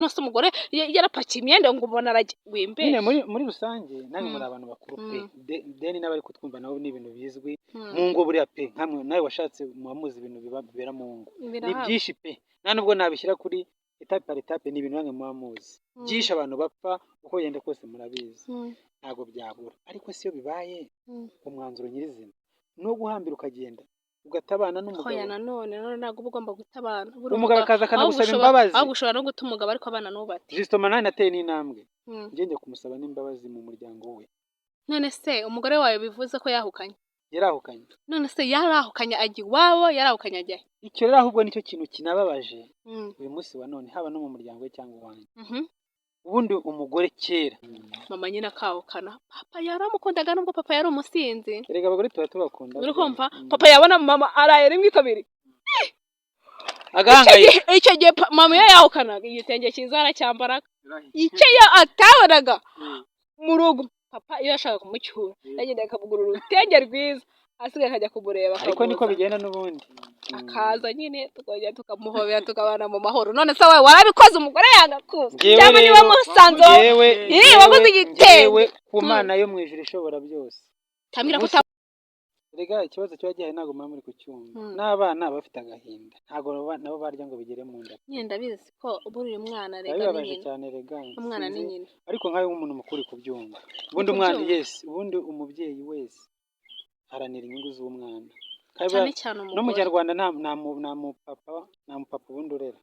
Nose umugore yarapakiye imyenda ngo ubona arajya Nyine wimbeshye. muri rusange namwe muri abantu bakuru pe. Deni n'abari kutwumva nabo ni ibintu bizwi mu ngo buriya pe, nkamwe nawe washatse muba muzi ibintu bibera mu ngo ni Birahaba. byinshi pe, nta nubwo nabishyira kuri étape par étape, ni ibintu namwe muba muzi byinshi abantu bapfa uko bigenda kose murabizi, ntabwo byabura. Ariko si iyo bibaye, umwanzuro nyirizina ni uwo guhambira ukagenda ugatabana n'umugabo. Hoya, nanone ntabwo uba ugomba guta abana. Buriya Umugabo akaza ahubwo akanagusaba imbabazi. Ahubwo ushobora no guta umugabo ariko abana ntubate. Justement, nawe nateye n'intambwe njye njya kumusaba n'imbabazi mu muryango we. None se umugore wawe bivuze ko yahukanye? Yarahukanye. None se yarahukanye ajya iwabo, yarahukanye ajya he? Icyo rero ahubwo nicyo kintu kinababaje uyu munsi wa none, haba no mu muryango we cyangwa iwanjye. Ubundi umugore kera Mama nyine akahukana, papa yaramukundaga nubwo papa yari umusinzi. Erega abagore tuba tubakunda. Uri kumva? Mm. Papa yabona mama araye rimwe kabiri, Agahangayika. Icyo gihe mama iyo yahukanaga, igitenge cyiza aracyambaraga. Icyo iyo atabonaga mu rugo, papa iyo yashakaga kumucyura yagendaga akamugurira urutenge rwiza, asigaye akajya kumureba, Ariko niko akamuzana. bigenda n'ubundi. Akaza nyine tukongera tukamuhobera, tukabana mu mahoro. None se wowe warabikoze, umugore yanga kuza? Njyewe Cyangwa niba rero, musanze wowe njyewe waguze igitenge. Njyewe ku Mana yo mu ijuru ishobora byose. Tambwira ko Erega ikibazo kiba gihari ntabwo muba muri kucyumva. N'abana bafite agahinda, ntabwo nabo barya ngo bigere mu nda. Nyine ndabizi ko buriya umwana Biba rega ni bibabaje nyina. cyane rega. Umwana ni Sinzi. nyina. Ariko nkawe nk'umuntu mukuru uri kubyumva, ubundi umwana Kubyumva. Yes, ubundi umubyeyi wese haranira inyungu z'umwana. Kandi Cyane cyane no mu umugore. Kinyarwanda nta mupapa ubundi urera.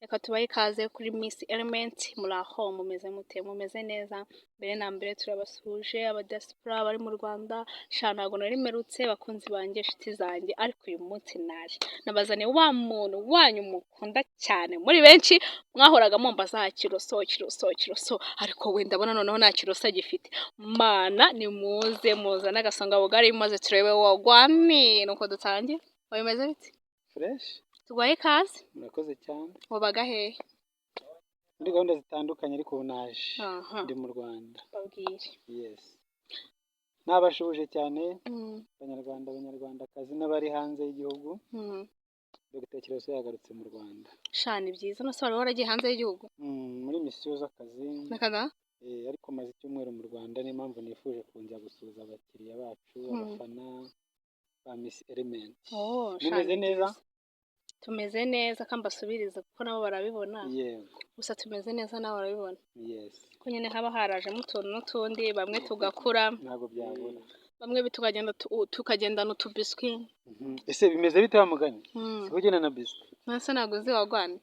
Reka tubahe ikaze kuri Miss Element. Muri aho mumeze mute? Mumeze neza? Mbere na mbere turabasuhuje abadiaspora bari mu Rwanda. Sha, ntabwo nari mperutse, bakunzi banjye, inshuti zanjye, ariko uyu munsi naje nabazaniye wa muntu wanyu mukunda cyane muri benshi, mwahoraga mumbaza Kiroso, Kiroso, Kiroso, ariko we ndabona noneho nta kiroso agifite. Mana, nimuze muzane agasonga bugari maze turebe wagwami. Nuko dutangiye, bimeze bite? Fresh. Tuguhaye ikaze. Murakoze cyane. Wabaga hehe? Muri gahunda zitandukanye, ariko ubu naje Aha. ndi mu Rwanda. Babwire. Yes, nabashuhuje cyane Abanyarwanda, Abanyarwandakazi n'abari hanze y'igihugu. Dr Kiroso yagarutse mu Rwanda. Sha, ni byiza. Nose wari waragiye hanze y'igihugu? Muri misiyo z'akazi. Nakada. Ariko maze icyumweru mu Rwanda, niyo mpamvu nifuje kongera gusuhuza abakiriya bacu, abafana ba Miss Element. Oh, sha, Mumeze ni neza? byiza. Tumeze neza, ko mbasubiriza kuko nabo barabibona. Yego. Gusa tumeze neza, nabo barabibona. Yes. Ko nyine haba harajemo utuntu n'utundi, bamwe tugakura, Ntabwo byabura. bamwe tukagenda tukagendana utubiswi. Ese bimeze bite wa mugani? Siko ugenda na biswi? Nase ntabwo uzi wagwana.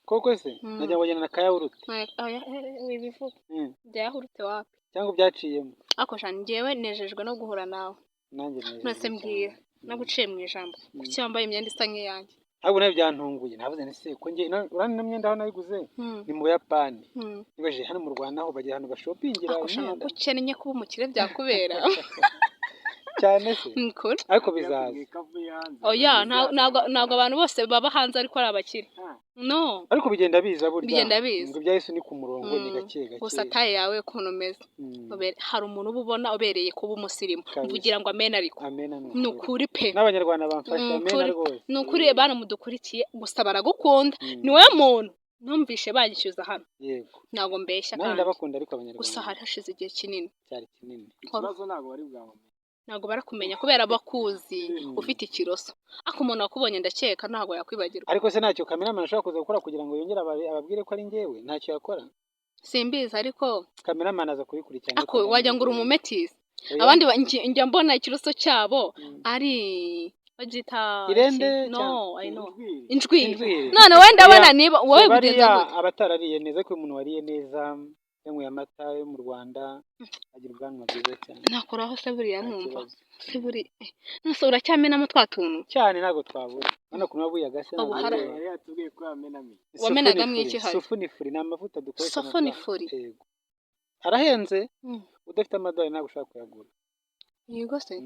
Koko se? Mm. Nagira ngo ugenda na kayawurute. Oya, wibivuga. Bya yahurute wapi? Cyangwa byaciyemo. Ariko sha, njyewe nejejwe no guhura nawe. Nanjye nejejwe None se cyane. mbwira, naguciye mu ijambo, kuki wambaye imyenda isa nk'iyanjye? Ahubwo nawe byantunguye, navuze nti se ko njye urabona ino myenda aho nayiguze ni mu Buyapani. Nibajije hano mu Rwanda aho bagira ahantu bashopingira Ako sha, imyenda. nuko ukennye, kuba umukire byakubera. Cyane se. Ni ukuri. Ariko bizaza. Oya, ntabwo abantu bose baba hanze ariko ari abakire, no. Ariko bigenda biza burya. Bigenda biza. Ngo ibya Yesu ni ku murongo, ni gake gake. Gusa taille yawe ukuntu umeze, hari umuntu uba ubona ubereye kuba umusirimu. Kabisa. Mvugira ngo amen ariko. Amena, ni Ni ukuri. ukuri pe. N'Abanyarwanda bamfashe. Ni Amena ukuri. rwose. Ni ukuri, bana mudukurikiye, gusa baragukunda. Ni wowe muntu numvishe bagishyuza hano. Yego. Ntabwo mbeshya Nanjye kandi. ndabakunda ariko Abanyarwanda. Gusa hari hashize igihe kinini. Cyari kinini. Ikibazo ntabwo bari bwabamenye. Ntabwo barakumenya kubera bakuzi ufite ikiroso, ariko umuntu wakubonye ndakeka ntabwo yakwibagirwa. Ariko se ntacyo cameraman ashobora kuza gukora kugira ngo yongere ababwire ko ari njyewe? Ntacyo yakora? Simbizi ariko. Cameraman aza kubikurikirana. Ariko wagira ngo uri umumetisi. Oya. Abandi njya mbona ikiroso cyabo ari babyita Irende iki? No, cyangwa- I know. Injwiri. Injwiri. Injwiri. None wowe ndabona Oya, niba wowe so bigenza bariya gute? abatarariye neza, ariko umuntu wariye neza, yanyweye amata yo mu Rwanda, agira ubwanwa bwiza cyane. Nakoraho se buriya Nta nkumva kibazo. Se buri nose uracyamenamo twa tuntu? Cyane, ntabwo twabura hano ukuntu waba uyagase. Ubu Ntabwo hari- Yari yatubwiye ko yamenamo. Wamenagamo iki hari? Sofu ni furi, ni amavuta dukoresha mu Sofu ni Rwanda. furi. Yego, arahenze. Udafite amadolari ntabwo ushobora kuyagura. Yego se.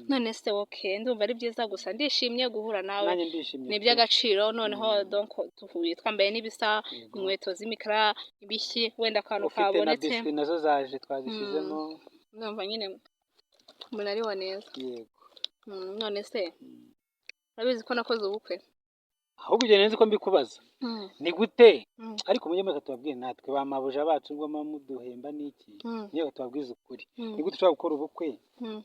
None se okay, ndumva ari byiza, gusa ndishimye guhura nawe. Nanjye ndishimye Ni pe. iby'agaciro noneho. Donc duhuye twambaye n'ibisa, Yego. inkweto z'imikara, ibishyi, wenda akantu Ufite na kabonetse. biswi nazo zaje twazishyizemo. Ndumva nyine umuntu ariho neza. Yego. None se urabizi ko nakoze ubukwe? Ahubwo ibyo nzi ko mbikubaza, ni gute? Ariko mujye mureka tubabwire, natwe ba mabuja bacu ngo muduhemba n'iki, niyo tubabwiza ukuri. Ni gute ushobora gukora ubukwe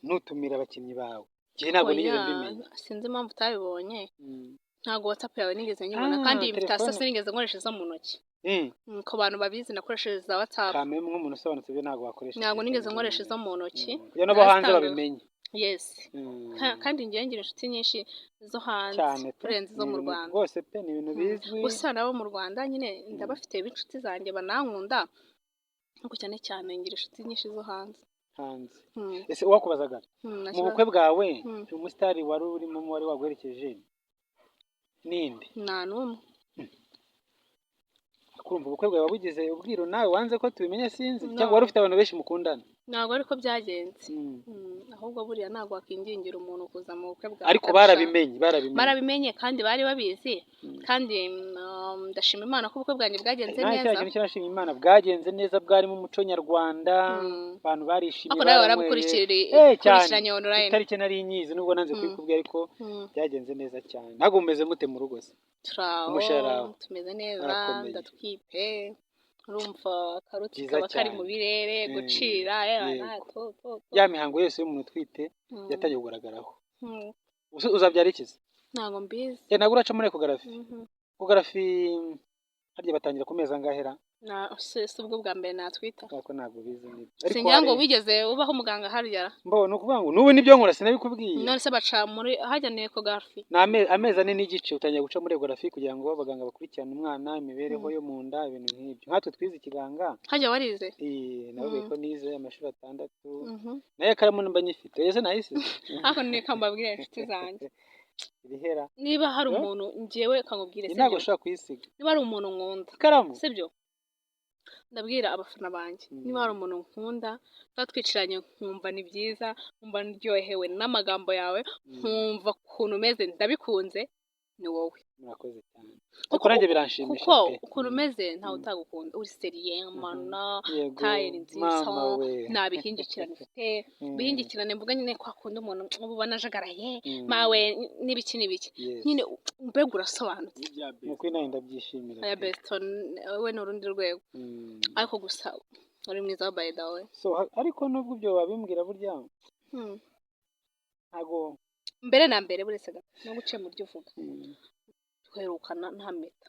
nutumira abakinnyi bawe? Njye ntabwo nigeze Oya, mbimenya. sinzi impamvu utabibonye. Ntabwo WhatsApp yawe nigeze nyibona, kandi invitation telefone. sinigeze nkoresha izo mu ntoki. Ku bantu babizi, nakoresheje za WhatsApp. Kameme, nk'umuntu usobanutse, ibyo ntabwo wakoresha Ntabwo telefone nigeze zo nkoresha mu izo mu ntoki. Kugira n'abo hanze Narazitanze. babimenye. Yes. Kandi ngewe ngira inshuti nyinshi zo hanze Cyane pe. kurenza izo Ni mu ibintu Rwanda. Rwose pe, ni ibintu bizwi. Gusa nabo mu Rwanda nyine ndabafite b'inshuti zanjye banankunda, ariko cyane cyane ngira inshuti nyinshi zo hanze. Hanze. Ese uwakubazaga, Nta mu kibazo. bukwe bwawe, umusitari wari urimo wari waguherekeje ninde? Nta n'umwe. Kumva ubukwe bwawe wabugize ubwiru, nawe wanze ko tubimenya, sinzi. No. Cyangwa wari ufite abantu benshi mukundana? Ntabwo ariko byagenze. Ahubwo buriya ntabwo wakingingira umuntu kuza mu bukwe bwawe Ariko utabishaka. barabimenye, barabimenye. Barabimenye kandi bari babizi, kandi ndashima Imana ko ubukwe bwanjye bwagenze Nta neza. cya kintu cyarashima Imana, bwagenze neza, bwarimo umuco nyarwanda, abantu barishimye, Ariko nawe baranyweye. warabukurikiranye Cyane. Kurikiranye online. Itariki nari nyizi nubwo nanze kubikubwira, ariko byagenze neza cyane. Ntabwo mumeze mute mu rugo se? Turaho. Umushahara wawe? Tumeze neza. Arakomeye. Ndatwite, urumva karoti Byiza kaba kari cyane. mu birere gucira to to to. Ya mihango yose y'umuntu utwite yatangiye kugaragaraho. Uzabyara iki se? Ntabwo mbizi. Ntabwo uraca muri échographie? Échographie harya batangira ku mezi angahera? Na si ubwo bwa mbere natwita. Ariko ntabwo bizi nibyo. Singira ngo wigeze ubaho umuganga harya. Mbo ni ukuvuga ngo n'ubu nibyo nkora, sinabikubwiye. None se baca muri hajya ni échographie? Ni amezi 4.5 utangira guca muri échographie kugira ngo abaganga bakurikirane umwana, imibereho yo mu nda, ibintu nk'ibyo. Nkatwe twize ikiganga. Hajya warize? Nababwiye ko nize amashuri 6. Mhm. Nayo ikaramu mba nyifite, ese nayisize? Ariko neka mbabwire, inshuti zanjye, Irihera. niba hari Eh? umuntu njyewe kamubwire, Iyi ntabwo sibyo? ushobora kuyisiga. Niba hari umuntu nkunda, Ikaramu. sibyo, ndabwira abafana banjye, niba hari umuntu nkunda, tuba twicaranye nkumva ni byiza, nkumva ndyohewe n'amagambo yawe, nkumva ukuntu umeze ndabikunze, ni wowe. Murakoze cyane. Kuko Kuko nanjye biranshimisha kuko pe. ukuntu umeze ntawe utagukunda, uri sérieux mana. Yego. Taille nziza, Mama we. nta bihingikirane ufite. Bihingikirane mvuga nyine kwa kundi umuntu uba ubona ajagaraye, mawe, n'ibiki n'ibiki. Nyine mbega urasobanutse. N'ibya Ni ukuri nawe ndabyishimira Aya pe. Beston we ni urundi rwego. Ariko gusa uri mwiza by the way. So ariko nubwo ibyo wabimbwira, burya ntago Mbere na mbere, buretse gato no guciye mu byo uvuga, duherukana nta mpeta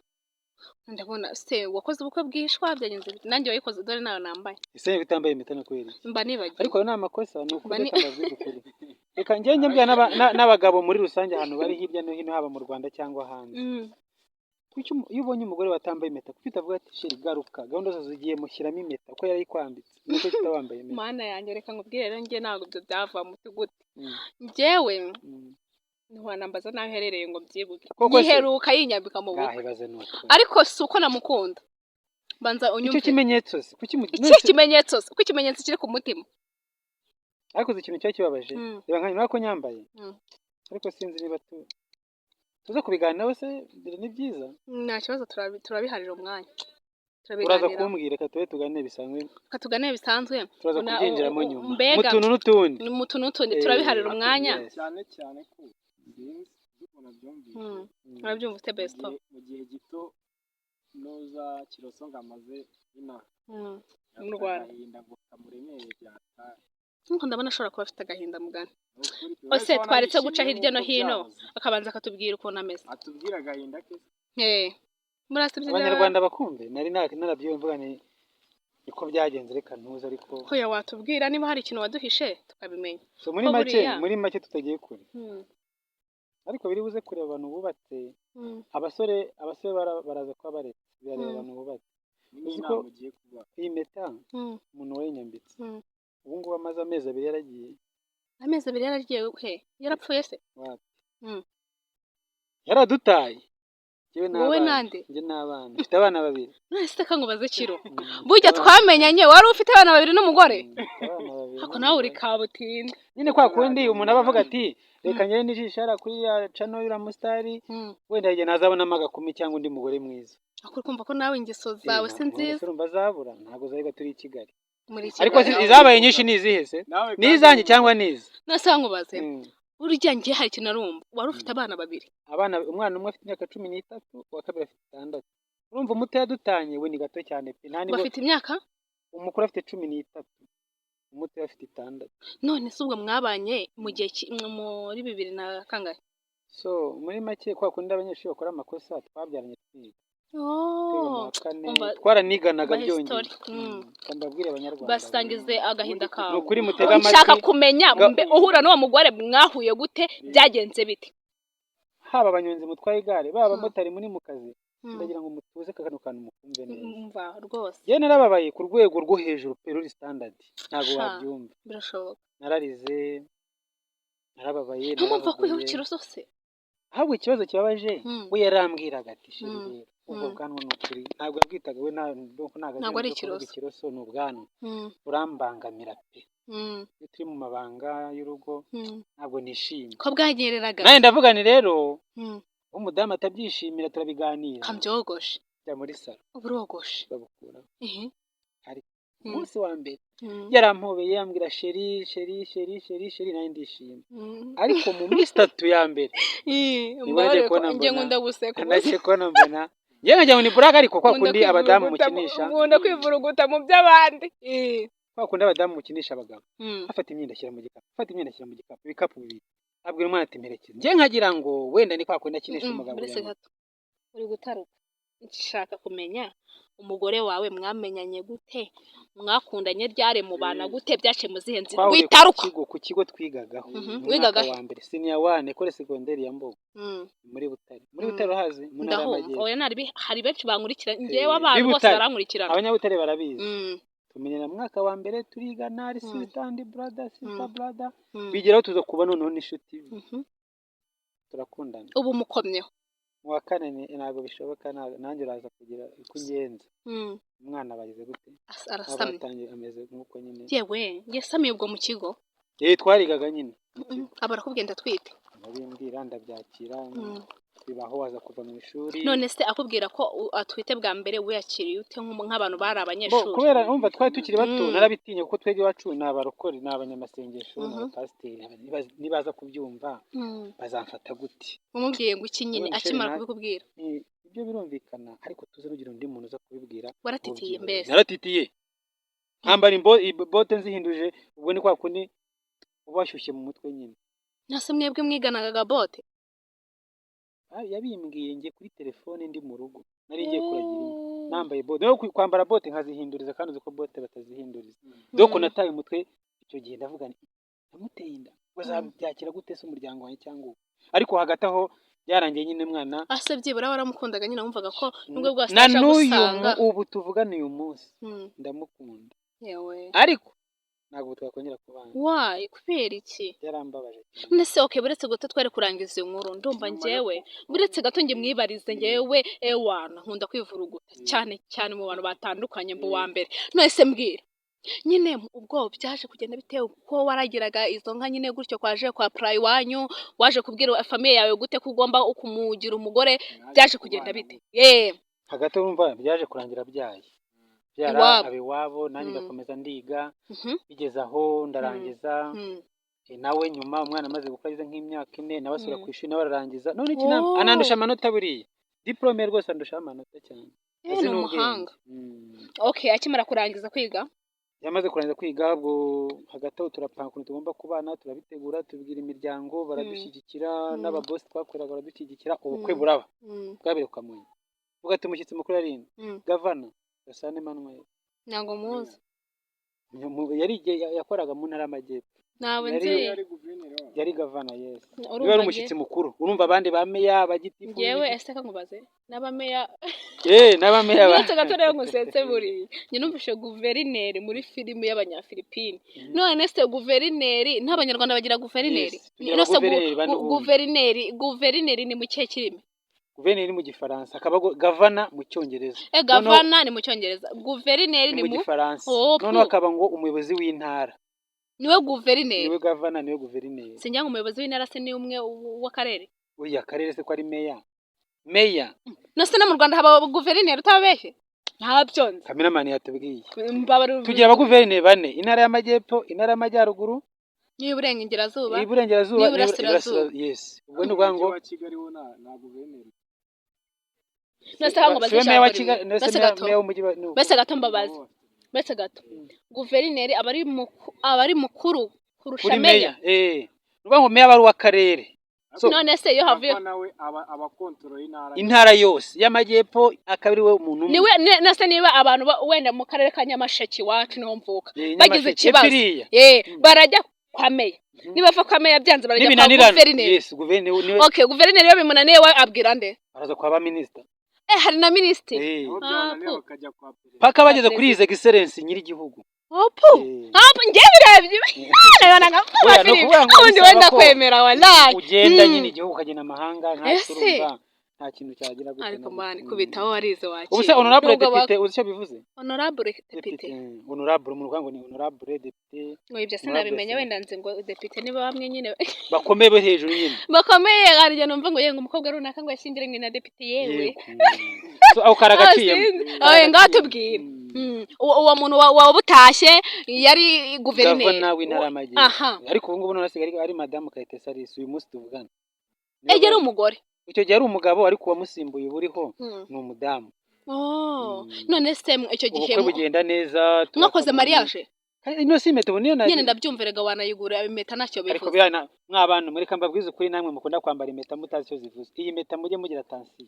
ndabona. Se wakoze ubukwe bwishwa, byagenze bite? Nanjye wayikoze, dore nayo nambaye. Ese niba utambaye impeta ni kubera iki? Mba nibagiwe. Ariko ayo ni amakosa, ni ukuri. Mba Reka mbabwire ukuri, reka njye mbwira n'abagabo muri rusange ahantu bari hirya no hino, haba mu Rwanda cyangwa hanze. Kuki iyo ubonye umugore watambaye impeta, kuki utavuga ati: "Chéri, garuka, gahunda zose zigiye mushyiramo impeta," ko yarayikwambitse, nuko utaba wambaye impeta? Mana yanjye, reka nkubwire rero, njye ntabwo ibyo byava mu gute. Njyewe ntiwanambaza n'aho iherereye ngo mbyibuke. Koko se? Nyiheruka yinyambika mu bukwe. Ngaho ibaze, ni ukuri. Ariko si uko namukunda, banza Icyo unyumve. kimenyetso se kuki Iki kimenyetso se, uko ikimenyetso kiri ku mutima. Ariko uzi ikintu cyari kibabaje? Reba nka nyuma ko nyambaye, ariko sinzi niba tuze kubiganiraho se, mbere ni byiza. Nta kibazo, turabiharira umwanya, Uraza turabiganiraho. kumbwira, reka tube tuganire bisanzwe. Reka tuganire bisanzwe. Turaza kubyinjiramo nyuma mu mbega tuntu n'utundi. Mu tuntu n'utundi turabiharira umwanya. Yes. Cyane cyane ko sinzi ukuntu abyumvise. Urabyumva ute, besto? Mu gihe gito nuza Kiroso ngo amaze inaha Mu Rwanda. agahinda ngo kamuremereye byataye. Nkuko ndabona ashobora kuba afite agahinda, mugani. Ni ukuri pe, Ose uretse ko twaretse guca wanayishimiye hirya no nk'uko hino, byahoze. akabanza akatubwira ukuntu ameze. Atubwire agahinda ke. Eh, murasibye? Abanyarwanda bakumve, nari narabyumva mvuga ni niko byagenze, reka ntuze, ariko Hoya, watubwira niba hari ikintu waduhishe tukabimenya. So muri Ko make, muri make tutagiye kure, ariko biri buze kureba abantu bubatse, abasore baraza kuba baretse, birareba abantu bubatse. Ni Uzi nk'inama ko ugiye kubaha. iyi mpeta umuntu wayinyambitse, ubu ngubu amaze amezi 2 yaragiye. Amezi 2 yaragiye he? Yarapfuye se? Wapi. Yaradutaye njyewe Wowe n'abana. nande? Njye n'abana, mfite abana babiri. None se kankubaze, Kiro, burya mfite abana twamenyanye wari ufite abana babiri n'umugore? Mfite abana babiri Ako nawe uri n'umugore. Kabutindi. Nyine kwa kundi umuntu aba avuga ati: "Reka njyewe nijishe hariya kuri ya channel y'uriya musitari, wenda igihe nazabonamo agakumi cyangwa undi mugore mwiza." Ako uri kumva ko nawe ingeso zawe si Ntabwo nziza. urumva azabura, ntabwo zahiga turi i Kigali. Muri Ariko Kigali. izabaye nyinshi ni izihe se? Nawe Ni izanjye cyangwa ni ize? Nase nkubaze, burya njye hari ikintu arumva, wari ufite abana babiri? Abana, umwana umwe afite imyaka 13, uwa kabiri afite 6. Urumva umuto yadutanye we ni gato cyane pe, nta nibwo. Bafite imyaka? Umukuru afite 13, umuto afite 6. None se ubwo mwabanye mu gihe muri bibiri na kangahe? So muri make, kwa kundi abanyeshuri bakora amakosa, twabyaranye twiga mu Oh, wa kane. Umva, Twaraniganaga. bahe Byongeye story. Mbabwire Abanyarwanda, Basangize agahinda kawe. Ni ukuri mutege Nshaka amatwi. kumenya mbe uhura n'uwo mugore mwahuye gute, byagenze bite? Haba abanyonzi mutwaye igare, baba abamotari muri mu kazi, ndagira ngo mutuze kano kantu mukumve neza. Umva rwose. Njyewe narababaye ku rwego rwo hejuru pe, ruri standard, ntabwo Sha. wabyumva. Birashoboka. Nararize, narababaye, Ntumva ko narababaye. uhukira zose. Ahubwo ikibazo kibabaje, we yarambwiraga ati: "Chéri, rero ubwo bwanwa ni ukuri," ntabwo yabwitaga we, ntabwo Ntabwo ari azi ibyo kuvuga. Ikiroso. Ikiroso ni ubwanwa, burambangamira pe. Iyo turi mu mabanga y'urugo, ntabwo nishimye. Ko bwagereraga. Nanjye ndavuga ni rero umudamu atabyishimira, turabiganira. Kambyogoshe. Njya muri salon, Uburogoshe. babukuraho. Ariko umunsi wa mbere yarampobeye, yambwira: "Chéri, chéri, chéri, chéri, chéri," nanjye ndishima. Ariko mu minsi 3 ya mbere, nibwo nagiye Mbabarire ko kubona njye mbona nkunda guseka. Nagiye kubona mbona njyewe nkagira ngo ni blague, ariko kwa Nkunda kundi abadamu kwivuruguta mukinisha, nkunda kwivuruguta mu by'abandi. Kwa kundi abadamu mukinisha abagabo, afata imyenda ashyira mu gikapu, afata imyenda ashyira mu gikapu, ibikapu bibiri, abwira umwana ati: "Mperekeze." Njye nkagira ngo wenda ni kwa kundi akinisha umugabo Uretse kugira ngo gato, uri gutaruka. Nshaka kumenya umugore wawe mwamenyanye gute, mwakundanye ryari, mubana gute, byaciye mu zihe nzira? Twahuriye ku Witaruka. kigo, ku kigo twigagaho mu Wigaga mwaka he? wa mbere, senior one, école secondaire ya Mbogo, muri Butare. Muri Butare urahazi, mu ntara Ndahumva. y'Amajyepfo. Oya, nari hari benshi bankurikira njyewe, abantu b'i bose Butare. barankurikirana. Abanyabutare barabizi. Tumenyana mu mwaka wa mbere, turigana, ari sister and brother, sister, brother, bigeraho tuza kuba noneho n'inshuti, turakundana. Ubu mukomyeho? Mu wa kane ntabwo bishoboka, nanjye uraza kugira uko ungenza. Umwana bagize gute? Arasamye. Abatangiye ameze nk'uko nyine. Yewe, yasamiye ubwo mu kigo? Eh, twarigaga nyine mu kigo. Aba arakubwiye "Ndatwite"? Arabimbwira, ndabyakira, bibaho, waza kuva mu ishuri. None se akubwira ko atwite bwa mbere, wiyakiriye ute nk'abantu bari Bo, abanyeshuri? Kubera umva twari tukiri bato, narabitinye, kuko twebwe iwacu ni abarokore, ni abanyamasengesho, ni abapasiteri, nibaza kubyumva bazamfata gute? Umubwiye ngo iki nyine Ubundi akimara chéri, kubikubwira? Ibyo birumvikana, ariko tuze nugira undi muntu uza kubibwira Waratitiye ubyihorere. mbese? Naratitiye, nkambara bote nzihinduje, ubwo ni kwa kundi uba washyushye mu mutwe nyine. Nase mwebwe mwiganaga bote? Ah, yabimbwiye njye kuri telefone ndi mu rugo, nari ngiye kuragira inka, nambaye bote no kwambara bote nkazihinduriza, kandi uzi ko bote batazihinduriza. Doko nataye umutwe icyo gihe, ndavuga nti: "Namuteye inda, bazabyakira gute se umuryango wanjye cyangwa uwo?" Ariko hagati aho byarangiye nyine mwana. Ase byibura waramukundaga nyine, wumvaga ko nubwo bwose Na aje n'uyu agusanga. Ubu tuvugana uyu munsi, ndamukunda, Yewe. ariko ntabwo twakongera kubana. Why, kubera iki? Byarambabaje cyane. None se, okay, buretse gato twari kurangiza iyo nkuru, ndumva Nyuma yo njyewe, buretse gato njye mwibarize njyewe, ewana nkunda kwivuruguta cyane cyane mu bantu batandukanye, mbu wa mbere. None se mbwira nyine, ubwo byaje kugenda bitewe ko waragiraga izo nka nyine gutyo, kwaje kwa pura iwanyu, waje kubwira famille yawe gute ko ugomba kumugira umugore? Byaje kugenda bite ye? Hagati urumva byaje kurangira abyaye, byara Iwabo. aba iwabo, nanjye ndakomeza ndiga, bigeze aho ndarangiza. Nawe nyuma umwana amaze gukura, ageze nk'imyaka 4, nawe asubira ku ishuri, nawe ararangiza. None iki Oh. anandusha amanota buriya, diplôme rwose andushaho amanota cyane. Eh, Azi ni n'ubwenge. umuhanga. Okay, akimara kurangiza kwiga? Yamaze kurangiza kwiga, ubwo hagati aho turapanga ukuntu tugomba kubana, turabitegura, tubwira imiryango, baradushyigikira, n'ababosi twakoreraga baradushyigikira, ubukwe buraba. Bwabereye ku Kamonyi. Uvuga ati umushyitsi mukuru yari nde? Gavana Gasana Emmanuel. Ntabwo muzi. Yari yakoraga mu ntara y'Amajyepfo. Ntabwo nzi. Yari guverineri wabo. Yari gavana, yes. Urumva Niwe wari umushyitsi mukuru. Urumva abandi ba meya, abagitifu Njyewe ese kankubaze, n'abameya? N'abameya Uretse gato rero nkusetse, buriya njye numvise guverineri muri filimi y'abanyafilipine. None se guverineri, n'abanyarwanda bagira guverineri? Yes, tugira None se abaguverineri bane ubundi. Guverineri ni mu kihe kirimi? Guverineri mu Gifaransa, akaba gavana mu Cyongereza. E, gavana ni mu Cyongereza, guverineri ni ni mu mu Gifaransa. Oh, Noneho pu. akaba ngo umuyobozi w'intara. Niwe guverineri? Niwe gavana, niwe guverineri. Sinjya ngo umuyobozi w'intara se ni umwe w'akarere? Oya, akarere se ko ari meya, meya. None se no mu Rwanda haba guverineri, utababeshye? Ntabyo nzi. Cameraman yatubwiye. Mbabarira. Tugira abaguverineri bane: intara y'Amajyepfo, intara y'Amajyaruguru, N'iburengerazuba. Iburengerazuba. N'iburasirazuba. Yes, ubwo ni ukuvuga ngo Umujyi wa Kigali wo nta guverineri. None ngo siwe meya wa baze Kigali, ijambo rimwe. siwe Bese meya gato. meya w'umujyi wa Bese gato, mbabazi. Bese gato. Guverineri aba ari mukuru kurusha kuri meya. meya. Ni ukuvuga ngo meya aba ari uw'akarere. So, None se iyo havuye Gava nawe aba kontoroye intara. Intara yose y'Amajyepfo akaba ari we muntu umwe. Niwe nase niba abantu wenda mu karere ka Nyamasheke iwacu niho mvuka, bagize Nyamasheke, ikibazo, epfiriya. Barajya kwa meya. Niba kwa meya byanze, barajya kwa N'ibinanirana. guverineri. Yes, guverineri niwe. Okay, guverineri iyo bimunaniye we abwira nde? Baraza kwa ba minisita. Hari na minisitiri. Aho byananiye Ah, bakajya kwa perezida. Paka bageze kuri His Excellence nyir'igihugu. Opu. Hapo njye birebye nabonaga Oya, ni ukuvuga ngo ubundi bisaba wenda ko kwemera, wallahi. ugenda nyine igihugu, ukagenda amahanga, nta Ese? urumva nta kintu cyagira gute Ariko na man, gute. kubitaho warize wakira. Ubu se honorable Nubwo depite, uzi icyo bivuze? Honorable depite. Honorable, umuntu uvuga ngo ni honorable depite. Ngo ibyo Honorable sinabimenya. Senate. Wenda nzi ngo depite niba bamwe nyine bakomeye bo hejuru nyine. Bakomeye. Hari igihe numva ngo yewe, ngo umukobwa runaka ngo yashyingiranywe na depite, yewe. Yego. So, aho karagaciyemo. Sinzi. Oye, ngaho tubwire. Uwo muntu waba utashye yari guverineri? Gavana w'intara y'Amajyepfo. Ariko ubu ngubu none asigaye ari madamu Kayitesi Alice uyu munsi tuvugana. Ege ari umugore? Icyo gihe ari umugabo, ariko uwamusimbuye uba uriho ni umudamu. Oh. Mm. None se icyo gihe Ubukwe bugenda neza, mwakoze tubaka muri- mariage? Kandi ino si impeta ubu niyo Nyine ndabyumva, erega wanayigura impeta ntacyo Ariko bivuze. biriya mw'abantu mureka mbabwize ukuri, namwe mukunda kwambara impeta mutazi icyo zivuze, iyi mpeta mujye mugira attention.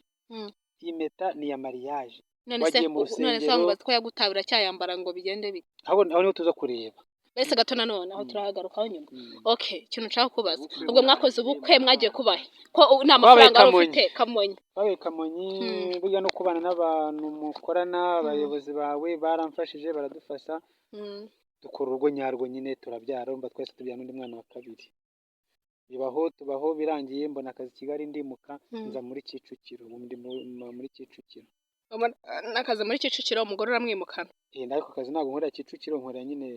Iyi mpeta ni iya mariage. None se Wagiye mu none se rusengero. bamubaza ko yagutawe, uracyayambara ngo bigende bite? Aho niho tuza kureba. Mbese gato nanone aho turahagarukaho nyuma. Okay, ikintu nshaka kubaza, Ubukwe ubwo mwakoze burarangiye, ubukwe, mwagiye kubahe ko nta Twabaye mafaranga wari Kamonyi. ufite? Kamonyi. Twabaye Kamonyi. Burya no kubana n'abantu mukorana, abayobozi bawe baramfashije, baradufasha, dukora urugo nyarwo nyine, turabyara. Urumva twese tubyara n'undi mwana wa kabiri. Bibaho, tubaho, birangiye mbona akazi i Kigali, ndimuka, nza muri Kicukiro. Ubu ndi muri Kicukiro. N'akazi muri Kicukiro, umugore uramwimukana? Ariko akazi ntabwo nkorera Kicukiro, nkorera nyine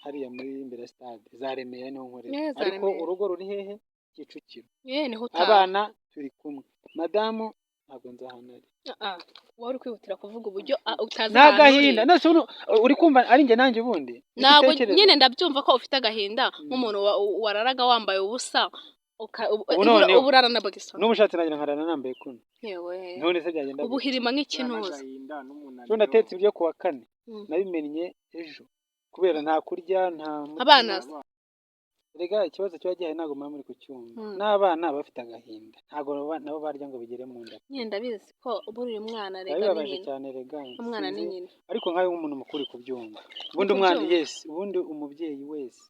hariya muri imbere ya stade za Remera, niho nkorera. Eh, za Ariko Remera. urugo ruri hehe? Kicukiro. Niho utaha. Abana turi kumwe, madamu ntabwo nzi ahantu ari. Ah, wowe uri kwihutira kuvuga uburyo utazi Ni ahantu uri. agahinda. None se ubu uri kumva ari njye nanjye ubundi? Ntabwo Igitekerezo. nyine ndabyumva ko ufite agahinda nk'umuntu wararaga wambaye ubusa, Ubu noneho. ubu urara na boxer. N'ubu ushatse nagira nkarara nambaye kuno. Yewe. None se byagenda Ubu gute? uhirima nk'ikinuza. N'agahinda n'umunaniro. Ejo natetse ibyo kuwa kane, nabimennye ejo kubera nta kurya, nta mutima. Abana se? Erega ikibazo kiba gihari ntabwo muba muri kucyumva. N'abana bafite agahinda, ntabwo nabo barya ngo bigere mu nda. Nyine ndabizi ko buriya umwana Biba rega ni bibabaje nyina. cyane rega. Umwana ni Sinzi. nyina. Ariko nkawe nk'umuntu mukuru uri kubyumva, ubundi umwana Kubyumva. yes, ubundi umubyeyi wese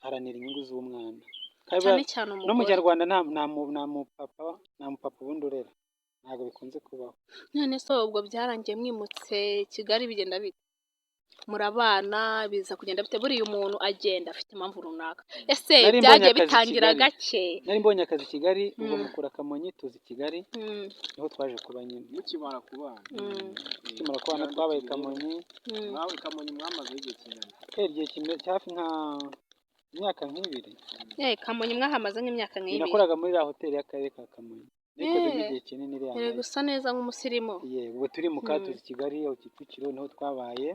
haranira inyungu z'umwana. Kandi Cyane cyane no mu umugore. Kinyarwanda nta mupapa ubundi urera, ntabwo bikunze kubaho. None se ubwo byarangiye mwimutse Kigali, bigenda bite? Murabana, biza kugenda bite? Buriya umuntu agenda afite impamvu runaka, ese Nari mbonye byagiye akazi i bitangira Kigali. gake? Nari mbonye akazi i Kigali, ubwo mukura Kamonyi tuza i Kigali, niho twaje kuba nyine. Mukimara kubana. Tukimara kubana twabaye i Kamonyi. Mwawe Kamonyi mwamazeho igihe kingana? Igihe kimwe hafi nka imyaka nk'ibiri. Kamonyi mwahamaze nk'imyaka nk'ibiri. Nakoraga muri iriya hoteli y'akarere ka Kamonyi, nayikozemo igihe kinini iriya Iri nayo. gusa neza nk'umusirimu. Yego, ubwo turimuka, tuza i Kigali, aho Kicukiro niho twabaye,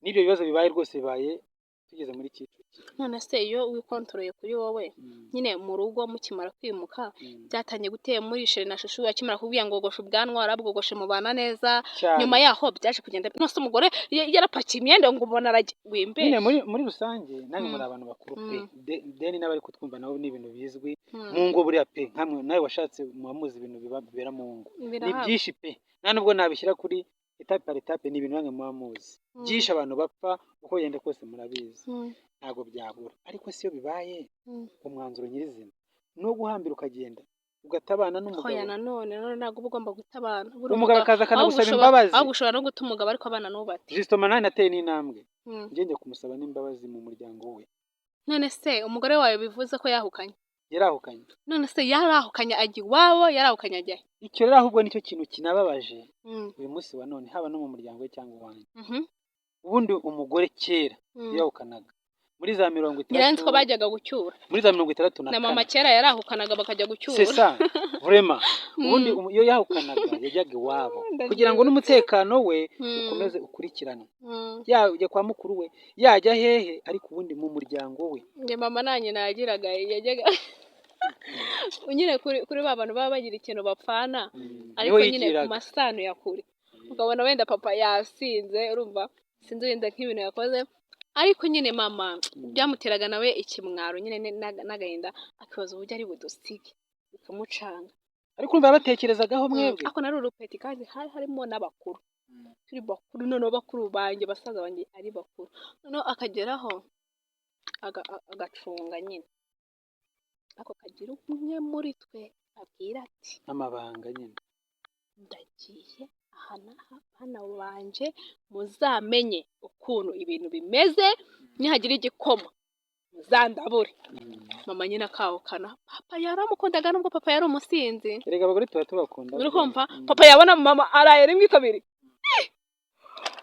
n'ibyo bibazo bibaye rwose bibaye tugeze muri Kicukiro. None se iyo wikontoroye kuri wowe, nyine mu rugo mukimara kwimuka, byatangiye gutera muri chéri na chouchou? Akimara kubwira ngo gosha ubwanwa, warabwogoshe, mubana neza? Cyane. Nyuma yaho byaje kugenda nose umugore yarapakiye imyenda ngo ubona arajya wimbe? Nyine muri rusange namwe muri abantu bakuru pe. Deni n'abari kutwumva nabo ni ibintu bizwi mu ngo buriya pe, nkamwe nawe washatse muba muzi ibintu bibera mu ngo ni Birahaba. byinshi pe, nta nubwo nabishyira kuri étape par étape, ni ibintu namwe muba muzi byinshi abantu bapfa, uko bigenda kose murabizi. Ntabwo byabura, ariko si iyo bibaye, umwanzuro nyirizina ni uwo guhambira ukagenda ugatabana n'umugabo. Hoya, nanone ntabwo uba ugomba guta abana. Buriya Umugabo akaza ahubwo akanagusaba imbabazi. Ahubwo ushobora no guta umugabo ariko abana ntubate. Justement, nawe nateye n'intambwe njye njya kumusaba n'imbabazi mu muryango we. None se umugore wawe bivuze ko yahukanye? Yarahukanye. None se yarahukanye ajya iwabo, yarahukanye ajya he? Icyo rero ahubwo nicyo kintu kinababaje uyu munsi wa none, haba no mu muryango we cyangwa iwanjye. Ubundi umugore kera iyo yahukanaga Muri za mirongo Ngira nzi itandatu ko bajyaga gucyura. Muri za mirongo itandatu na Na mama kane. Kera yarahukanaga bakajya gucyura. C'est ça, vraiment. Ubundi iyo yahukanaga yajyaga iwabo kugira ngo n'umutekano we ukomeze ukurikiranwe, yajya kwa mukuru we, yajya hehe, ariko ubundi mu muryango we. Njye mama na nyina yagiraga, yajyaga nyine kuri ba bantu baba bagira ikintu bapfana, ariko Niho nyine ku yigiraga. masano ya kure, ukabona wenda papa yasinze, urumva, sinzi wenda nk'ibintu yakoze, ariko nyine mama byamuteraga nawe ikimwaro nyine n'agahinda, akibaza uburyo ari budusige, bikamucanga. Ariko urumva yabatekerezagaho mwebwe. Ariko nari urupeti, kandi hari harimo n'abakuru, turi bakuru. Noneho bakuru banjye, basaza banjye ari bakuru, noneho akageraho agacunga nyine, ako kagira umwe muri twe abwira ati: Amabanga nyine. "Ndagiye aha n'aha, bana banje, muzamenye ukuntu ibintu bimeze, nihagira igikoma muzandabure." Mama nyine akahukana, papa yaramukundaga nubwo papa yari umusinzi. Erega abagore tuba tubakunda. Uri kumva? Papa yabona mama araye rimwe, kabiri,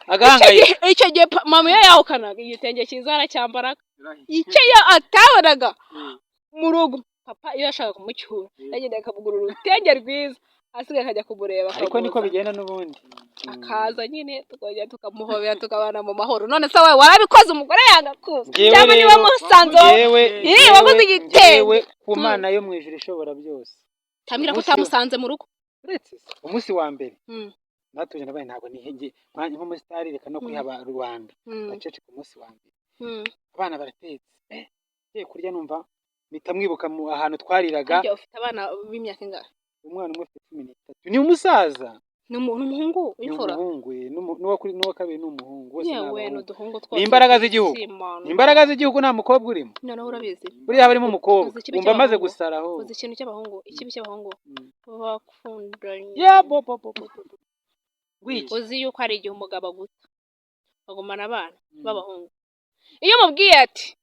agahangayika. Icyo gihe mama iyo yahukanaga, igitenge cyiza aracyambaraga. Icyo iyo atabonaga mu rugo, papa iyo yashakaga kumucyura yagendaga akamugurira urutenge rwiza, asigaye akajya kumureba, Ariko niko akamuzana. bigenda n'ubundi. Akaza nyine tukongera tukamuhobera, tukabana mu mahoro. None se wowe warabikoze, umugore yagakuza? Njyewe Cyangwa niba rero- musanze Njyewe Ih, waguze igitenge. Njyewe ku Mana yo mu ijuru ishobora byose, Tambwira ko umunsi utamusanze mu rugo. Uretse se, umunsi wa mbere natuje, nabaye ntabwo nihege nk'umusitari, reka no kwihaba rubanda. Ndaceceka umunsi wa mbere. Abana baratetse, ngiye kurya numva mpita mwibuka mu ahantu twariraga. Harya ufite abana b'imyaka ingahe? Umwana umwe afite 13, ni umusaza. Ni umuhungu Ni w'imfura? umuhungu, n'uwa kabiri ni umuhungu, bose ni Yewe, ni abahungu. uduhungu twose. Ni imbaraga z'igihugu. Simana. Ni imbaraga z'igihugu, nta mukobwa urimo. Noneho urabizi, Buriya haba harimo umukobwa Uzi ikibi wumva amaze cy'abahungu? gusara aho. Uzi ikintu cy'abahungu, ikibi cy'abahungu? Bakundanye. Ya bo bo bo bo bo. Wiki. Uzi yuko hari igihe umugabo aguta bagumana abana b'abahungu, iyo umubwiye ati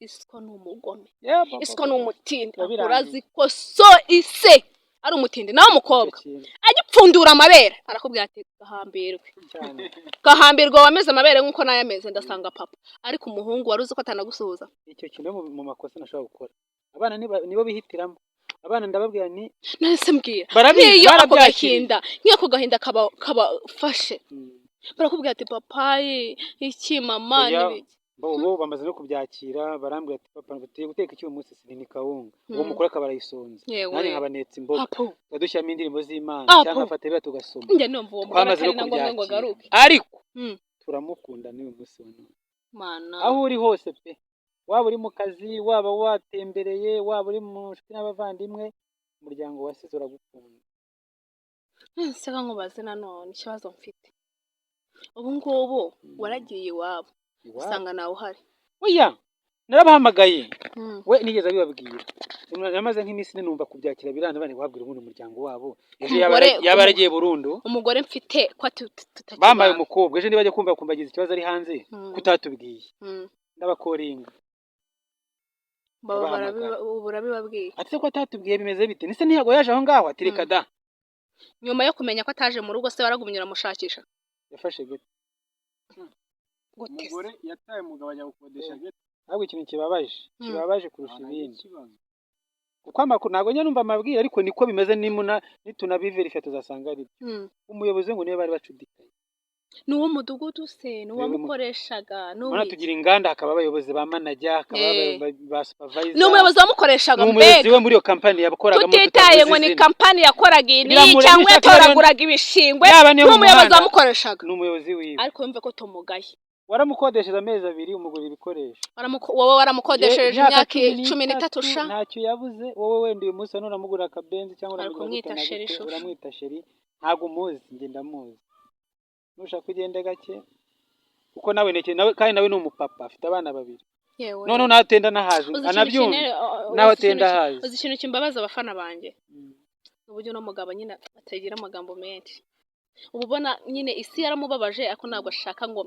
isiko ni umugome, Ya bo bo isiko bo ni bo. umutindi, Biba birangiye. urazi ko so ise ari umutindi, nawe umukobwa Icyo kintu agipfundura amabere arakubwira ati gahambirwe, cyane. gahambirwa, wameze amabere nk'uko nayo ameze, ndasanga papa. Ariko umuhungu wari uzi ko atanagusuhuza. Icyo kintu mu makosa nashobora gukora, abana nibo bihitiramo. Abana ndababwira ni Nahise mbwira Barabizi, nk'iyo ako barabyakiriye. gahinda, nk'iyo ako gahinda kabafashe, barakubwira ati papayi iki, mama Oya, n'ibiki. Bo bamaze no kubyakira, barambwira ati: "Papa, tugiye guteka iki uyu munsi?" Ni kawunga. Uwo mukuru akaba arayisonze, Yewe. nanjye nkabanetsa imboga, Apo. tukadushyiramo indirimbo z'Imana Apo. cyangwa nkafata biba tugasoma. Njye numva uwo mugore Twamaze atari no na ngombwa ngo kubyakira, agaruke. ariko turamukunda n'uyu munsi wa none. Mana. Aho uri hose pe, waba uri mu kazi, waba watembereye, waba uri mu nshuti n'abavandimwe, umuryango wasize uragukunda. Ese ka nkubaze nanone ikibazo mfite: ubu ngubu waragiye iwabo, Iwabo. usanga nawe uhari? Oya, narabahamagaye. We nigeze abibabwira, namaze nk'iminsi ine numva kubyakira birana, bane wabwira ubundi umuryango wabo ejo yaba yaba yaragiye burundu. Umugore mfite ko tutakibana. Bambaye umukobwa, ejo nibajya kumva kumva agize ikibazo ari hanze, kutatubwiye, ndabakoringa. Baba Ndabahamagara. ubu urabibabwiye? Ati: "Se ko atatubwiye, bimeze bite?" Nise ntiyago yaje aho ngaho, ati: "Reka da." Nyuma yo kumenya ko ataje mu rugo se, waragumye uramushakisha? Yafashe gute? Gute se? Umugore yataye umugabo ajya gukodesha ghetto. Ahubwo ikintu kibabaje, kibabaje kurusha Nta ibindi, kibazo. Kuko amakuru ntabwo njya numva amabwire, ariko niko bimeze, nimuna nitunabiverifya tuzasanga ari byo. Umuyobozi ngo niwe bari bacudikanye. Ni uw'umudugudu se, ni uwamukoreshaga, ni Urabona uw'iki? tugira inganda, hakaba abayobozi ba manager, hakaba ba supervisor. Ni umuyobozi wamukoreshaga? Ni umuyobozi Mbega we muri iyo kampani yakoragamo. Tutitaye ngo Tutavuze ni izina. kampani yakoraga iyi n'iyi Biramureba, cyangwa nishaka yatoraguraga ibishingwe, Yaba niyo mu n'umuyobozi muhanda. wamukoreshaga. Ni umuyobozi wiwe. Ariko yumve ko tumugaye. Waramukodesheje amezi 2, umugurira ibikoresho. Wowe waramukodesheje imyaka 13 sha. Ntacyo yabuze. Wowe wenda uyu munsi none uramugurira akabenzi cyangwa Ari uramugurira kumwita gute na chéri gute, shushu. Uramwita chéri, ntabwo umuzi, njye ndamuzi. Nushaka ugende gake, kuko nawe nawe kandi nawe ni umupapa, afite abana babiri. Yewe. Noneho nawe atenda nahazi, Uzi ikintu anabyumva, nawe atenda ahazi. Uzi ikintu kimbabaza abafana banjye? Uburyo uno mugabo nyine atagira amagambo menshi, uba ubona nyine isi yaramubabaje, ariko ntabwo ashaka ngo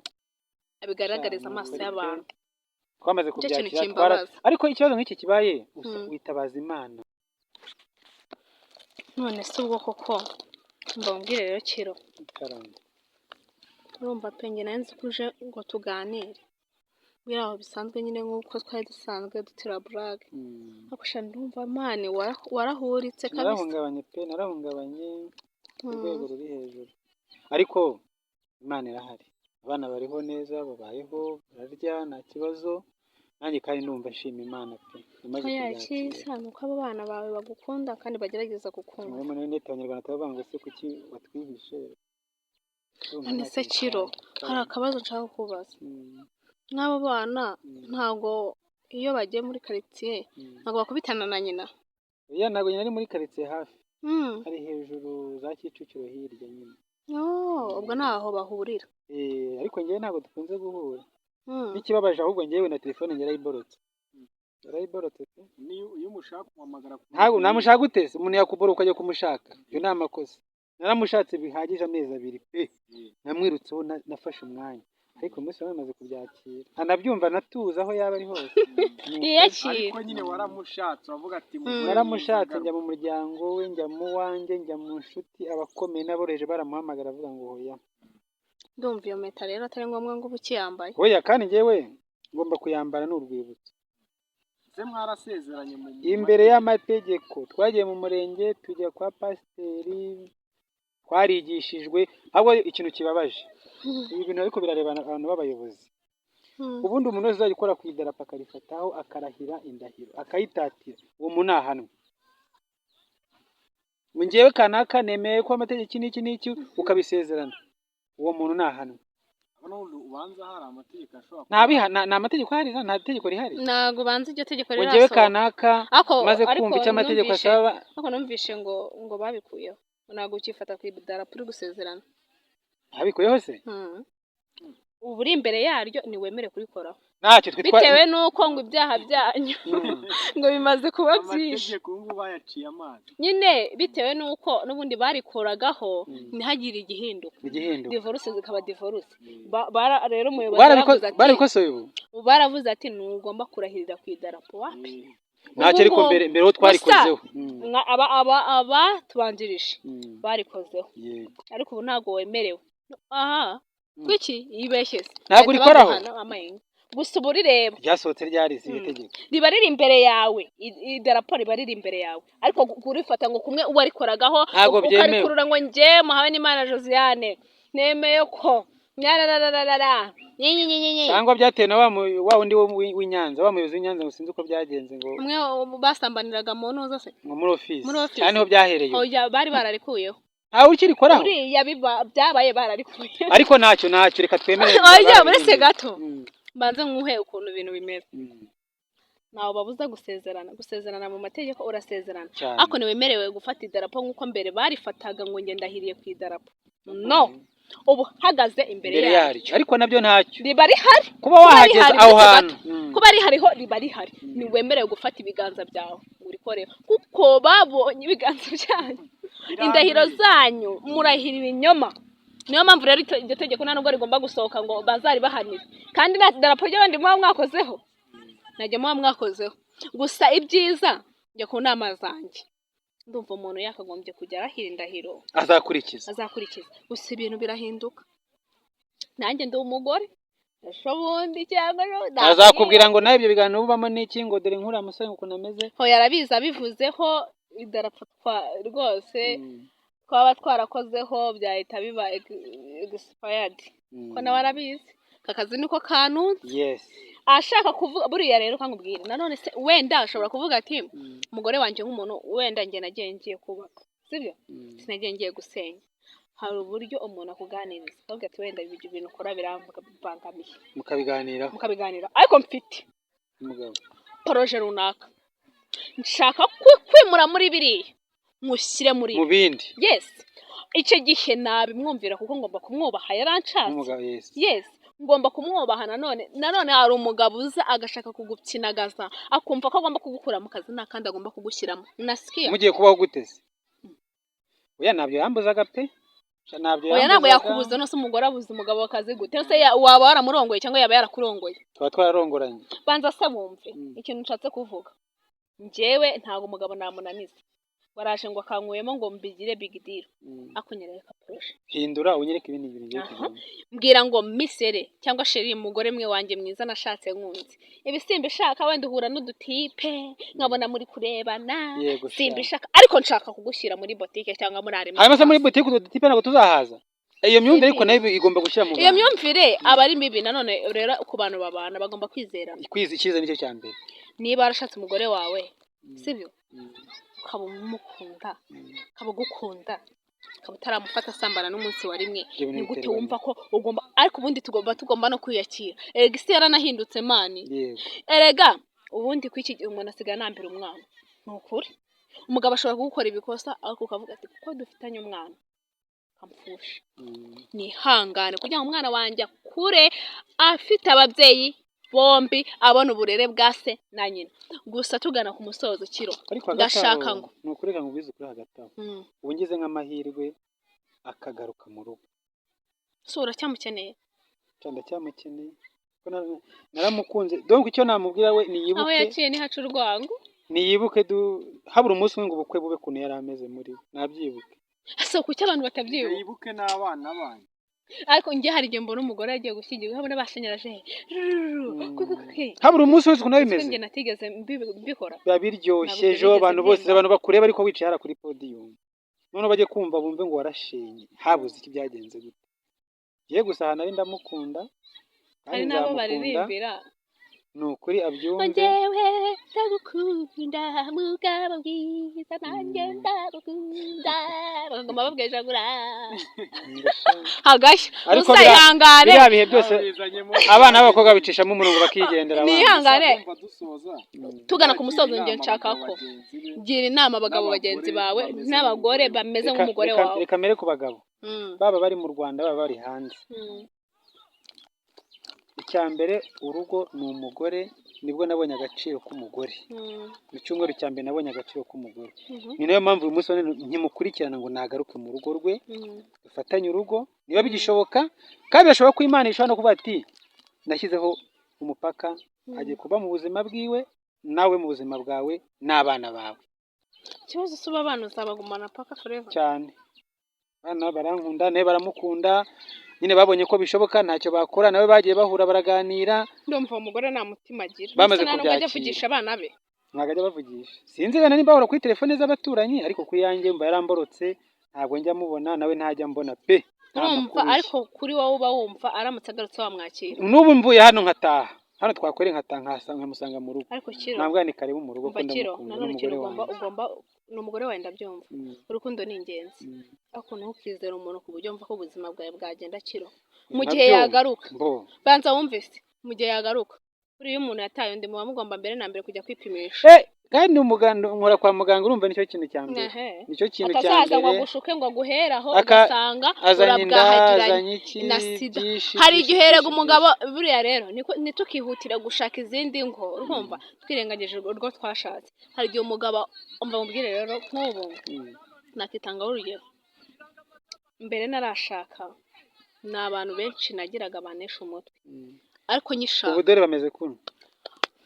abigaragarize Cyane, amaso ukuri pe. y'abantu. Twamaze Nicyo kintu kubyakira kimbabaza. Ariko ikibazo nk'iki kibaye witabaza Imana. None se ubwo koko, mbabwire rero kiro, Karame. urumva pe, njye nari nzi ko uje ngo tuganire. Biri aho bisanzwe nyine, nk'uko twari dusanzwe dutera blague. Ariko sha, ndumva man warahuritse kabisa. Narahungabanye pe, narahungabanye ku rwego ruri hejuru, ariko Imana irahari, abana bariho neza, babayeho, bararya, nta kibazo. Nanjye kandi ndumva nshima Imana pe, namaze Oya, kubyakira. Icyiza ni uko abo bana bawe bagukunda kandi bagerageza kukumva. Murabona neta, Abanyarwanda turavuga ngo se kuki watwihishe? Ndumva None se ntacyo Kiro, bitwaye. hari akabazo nshaka kukubaza. Nk'abo bana, ntabwo iyo bagiye muri karitsiye, ntabwo bakubitana na nyina? Oya, ntabwo nyina ari muri karitsiye hafi, ari hejuru za Kicukiro hirya nyine. Oh, ubwo ntaho bahurira. Eh, ariko njyewe ntabwo dukunze guhura. N'ikibabaje ahubwo, njyewe na telefone yarayiborotse, yarayiborotse pe. Niyo iyo umushaka umuhamagara ku Ntabwo namushaka gute se? Umuntu yakubora ukajya kumushaka, ibyo ni amakosa. Naramushatse bihagije amezi 2 pe, namwirutseho, nafashe umwanya, ariko umunsi wari maze kubyakira, anabyumva, natuza aho yaba ari hose. Ni ukuri. Yiyakira. Ariko nyine waramushatse, uravuga ati mugore Naramushatse, mwiza. Njya mu muryango we, njya mu wanjye, njya mu nshuti, abakomeye n'aboroheje baramuhamagara, avuga ngo hoya. Ndumva iyo mpeta rero atari ngombwa ngo ube ukiyambaye. Hoya, kandi njyewe ngomba kuyambara, ni urwibutso. Se mwarasezeranye mu Imbere y'amategeko, twagiye mu murenge, tujya kwa pasiteri, twarigishijwe. Ahubwo ikintu kibabaje, ibi bintu ariko birareba abantu b'abayobozi. Ubundi umuntu wese uzajya ukora ku idarapo, akarifataho, akarahira indahiro, akayitatira, uwo muntu ntahanwe. Ngo njyewe kanaka nemeye ko amategeko iki n'iki n'iki, ukabisezerana, uwo muntu ntahanwe. N'ubundi ubanza hari amategeko ashobora Nta mategeko ahari, nta tegeko rihari. Ntabwo ubanza iryo tegeko Ngo njyewe rirasohoka. kanaka Ariko maze ariko kumva icyo amategeko asaba. Ariko numvishe ngo babikuyeho, ngo ntabwo ukifata ku idarapo uri gusezerana. Abikuyeho se? Ubu uri imbere yaryo, ntiwemere kurikoraho. Ntacyo twe Bitewe n'uko ngo ibyaha byanyu ngo bimaze kuba byinshi. Amategeko ubu ngubu bayaciye amazi. Nyine bitewe n'uko n'ubundi barikoragaho, ntihagire igihinduka. Igihinduka. Divorce zikaba divorce. Rero umuyobozi yaravuze ati Barabikosoye ubu. Baravuze ati ntugomba kurahirira ku idarapo, wapi. Ntacyo, ariko Ubu mbere mbere ho twarikozeho. Aba tubanjirije barikozeho, ariko ubu ntabwo wemerewe. Aha kuki yibeshye se? Ntabwo Bahita urikoraho? baguhana amayenga. Gusa uba urireba. Ryasohotse ryarize iri tegeko. Riba riri imbere yawe, idarapo riba riri imbere yawe, ariko kurifata ngo kumwe uwarikoragaho Ntabwo byemewe. ukarikurura ngo njye muhawe n'Imana Josiane nemeye ko nyararararara nyenyenyenyenye. Cyangwa byatewe na wa wundi w'i Nyanza, wa muyobozi w'i Nyanza, ngo sinzi uko byagenze ngo Umwe basambaniraga mu ntuza se? Ngo muri ofisi. Muri office. Cyane niho byahereye. Oya, bari bararikuyeho. Ntawe ukirikoraho. Uriya byabaye bararikuyeho. Ariko ntacyo, ntacyo, reka twemere. Oya, uretse gato, mbanze nkuhe ukuntu ibintu bimeze. Ntawe babuza gusezerana. Gusezerana mu mategeko urasezerana, Cyane. ariko ntiwemerewe gufata idarapo nk'uko mbere barifataga ngo njye ndahiriye ku idarapo. No, uba uhagaze imbere Imbere yaryo. yaryo, ariko nabyo ntacyo. Riba rihari. Kuba Kuba wahageze rihari, aho uretse hantu. gato. Kuba rihariho, riba rihari, ntiwemerewe gufata ibiganza byawe ngo urikoreho, kuko babonye ibiganza byanyu, indahiro zanyu, murahira ibinyoma. Niyo mpamvu rero iryo tegeko nta nubwo rigomba gusohoka ngo bazaribahanire, kandi nta darapo ry'abandi muba mwakozeho, ntajya muba mwakozeho. Gusa ibyiza, njya ku nama zanjye, ndumva umuntu yakagombye kujya arahira indahiro Azakurikiza. azakurikiza. Gusa ibintu birahinduka, nanjye ndi umugore ejo bundi cyangwa ejo Azakubwira ngo nawe ibyo biganiro ubamo n'iki, ngo dore nkuriya musore ngo ukuntu ameze. Hoya, arabizi, abivuzeho idarapo rwose twaba twarakozeho byahita biba expired, ko nawe arabizi, aka kazi niko kanunze. Ashaka kuvuga buriya rero, kankubwira nanone se, wenda ashobora kuvuga ati umugore wanjye nk'umuntu, wenda njye nagiye ngiye kubaka, sibyo? Sinagiye ngiye gusenya. Hari uburyo umuntu akuganiriza akavuga ati wenda ibyo bintu ukora birambangamiye. Mukabiganiraho. Mukabiganira, ariko mfite Umugabo. projet runaka nshaka kwimura muri biriya, mushyire muri Mu ibi. bindi. Yes, icyo gihe nabimwumvira kuko ngomba kumwubaha, yaranshatse. N'umugabo, yes. Yes, ngomba kumwubaha. Nanone nanone hari umugabo uza agashaka kugupyinagaza, akumva ko agomba kugukura mu kazi nta kandi agomba kugushyiramo, unasikia? Mugiye kubaho gute se? Oya, ntabyo yambuzaga pe. Sha, ntabyo Oya, ntabwo yambuzaga. yakubuza. Nose umugore abuza umugabo w'akazi gute? Ese waba waramurongoye cyangwa yaba yarakurongoye? Tuba twararongoranye. Banza se wumve. Ikintu nshatse kuvuga, njyewe ntabwo umugabo namunaniza. Waraje ngo akankuyemo ngo mbigire big deal. Akunyereka projet. Hindura unyereke ibindi bintu bigiye Aha. kugenda. Mbwira ngo misere cyangwa chéri, umugore mwe wanjye mwiza nashatse nkunze, ibi simbishaka. Wenda uhura n'udutipe nkabona muri kurebana. Yego sha. Simbishaka, ariko nshaka kugushyira muri botike cyangwa muri Hanyuma se muri alimentation. butike utwo dutipe ntabwo tuzahaza? Iyo myumvire ariko nayo igomba gushyira mu Iyo bantu. myumvire aba ari mibi nanone. Rero ku bantu babana bagomba kwizerana. Kwiza icyiza nicyo cya mbere. Niba warashatse umugore wawe, sibyo, ukaba umukunda, ukaba ugukunda, ukaba utaramufata asambana n'umunsi wa rimwe, Ibyo bintu ni gute biterwa wumva ko ugomba? Ariko ubundi tugomba no kwiyakira. Erega isi yaranahindutse, man. Erega ubundi ku iki gihe umuntu asigaye anambira umwana. Ni ukuri, umugabo ashobora kugukora ibikosa, ariko ukavuga ati kuko dufitanye umwana akamfusha, nihangane kugira ngo umwana wanjye akure afite ababyeyi bombi, abona uburere bwa se na nyina. Gusa tugana ku musozo, Kiro, Ariko hagati ndashaka aho ngo ni ukuri, reka nkubwize ukuri, hagati aho ubu ngize nk'amahirwe akagaruka mu rugo. So uracyamukeneye? Cyane, ndacyamukeneye kuko naramukunze. Donc icyo namubwira we Aho niyibuke yaciye ntihaca urwango. Niyibuke du habura umunsi umwe ngo ubukwe bube, ukuntu yari ameze muri we nabyibuke. So kuki abantu batabyibuka? Yibuke n'abana banyu. Ariko njye hari igihe mbona umugore yagiye gushyingirwa, nkabona bashanyaraje. Habura umunsi wese ukuntu biba bimeze. Njye natigeze mbikora. Biba biryoshye. Ntabwo Ejo byigeze abantu bose byemba. abantu bakureba, ariko wicaye hariya kuri podium, noneho bajye kumva bumve ngo warashenye, habuze iki, byagenze gute? Ye gusa ahantu ari ndamukunda kandi Hari n'abo nzamukunda. baririmbira. Ni ukuri abyumve. Njyewe ndagukunda mugabo bwiza, nanjye ndagukunda, bakaguma babwejagura hagashya. Ariko Gusa ihangane. Biriya bihe byose Bizanyemo abana b'abakobwa bicishamo umurongo bakigendera abana. Nihangane. Kumva dusoza. Tugana ku musozo, Gira njye inama nshaka abagabo ko bagenzi be gira inama abagabo n'abagore bagenzi bawe bameze n'abagore nk'umugore. bameze Reka- nk'umugore wawe. Reka mere ku bagabo, baba bari mu Rwanda, baba bari hanze. Icya mbere, urugo ni umugore. Nibwo nabonye agaciro k'umugore. Mu cyumweru cya mbere nabonye agaciro k'umugore. Ni nayo mpamvu uyu munsi wa none nkimukurikirana ngo nagaruke mu rugo rwe, dufatanye urugo niba bigishoboka. Kandi birashoboka ko Imana ishobora no kuvuga ati nashyizeho umupaka, agiye kuba mu buzima bwiwe, nawe mu buzima bwawe n'abana bawe. Ikibazo si uba abana uzabagumana paka forever. Cyane, abana barankunda, nawe baramukunda nyine, babonye ko bishoboka, ntacyo bakora. Nawe bagiye bahura baraganira. Ndumva uwo mugore nta mutima agira. Bamaze Mbese nta nubwo ajya kubyakira. avugisha abana be? Ntabwo ajya bavugisha. Sinzi wenda nimba bahora kuri telefone z'abaturanyi, ariko kuri yanjye mba yaramborotse, ntabwo njya mubona, nawe ntajya mbona pe. Nta Urumva makuru ye. Ariko kuri wowe uba wumva aramutse agarutse wamwakira? N'ubu mvuye hano nkataha, hano twakore nkataha nkamusanga mu rugo. Ariko Kiro, Ntabwo ni karibu mu rugo ko umva Kiro, ndamukunda nanone n'umugore Kiro, ugomba wanjye. ugomba, ni umugore wawe ndabyumva, urukundo ni ingenzi, ariko ntukizere umuntu ku buryo wumva ko ubuzima bwawe bwagenda. Kiro, mu gihe Nkabyumva. yagaruka, Mbo banza wumvise, mu gihe yagaruka, buriya iyo umuntu yataye undi muba mugomba mbere na mbere kujya kwipimisha. Eh, kandi umuganda nkora kwa muganga, urumva nicyo kintu cya mbere. Ehe. Nicyo kintu cya Atazaza ngo mbere. agushuke ngo aguheraho, Aka ugasanga azanye inda, urabwahagiranye azanye iki na sida. byinshi Hari byinshi igihe erega byinshi umugabo byinshi. buriya rero niko ntitukihutire gushaka izindi ngo urumva twirengagije urwo twashatse. Hari igihe umugabo, umva mubwire rero, nk'ubu nakitangaho urugero, mbere narashaka ni abantu benshi nagiraga banesha umutwe, ariko nyishaka Ubu dore bameze kuno.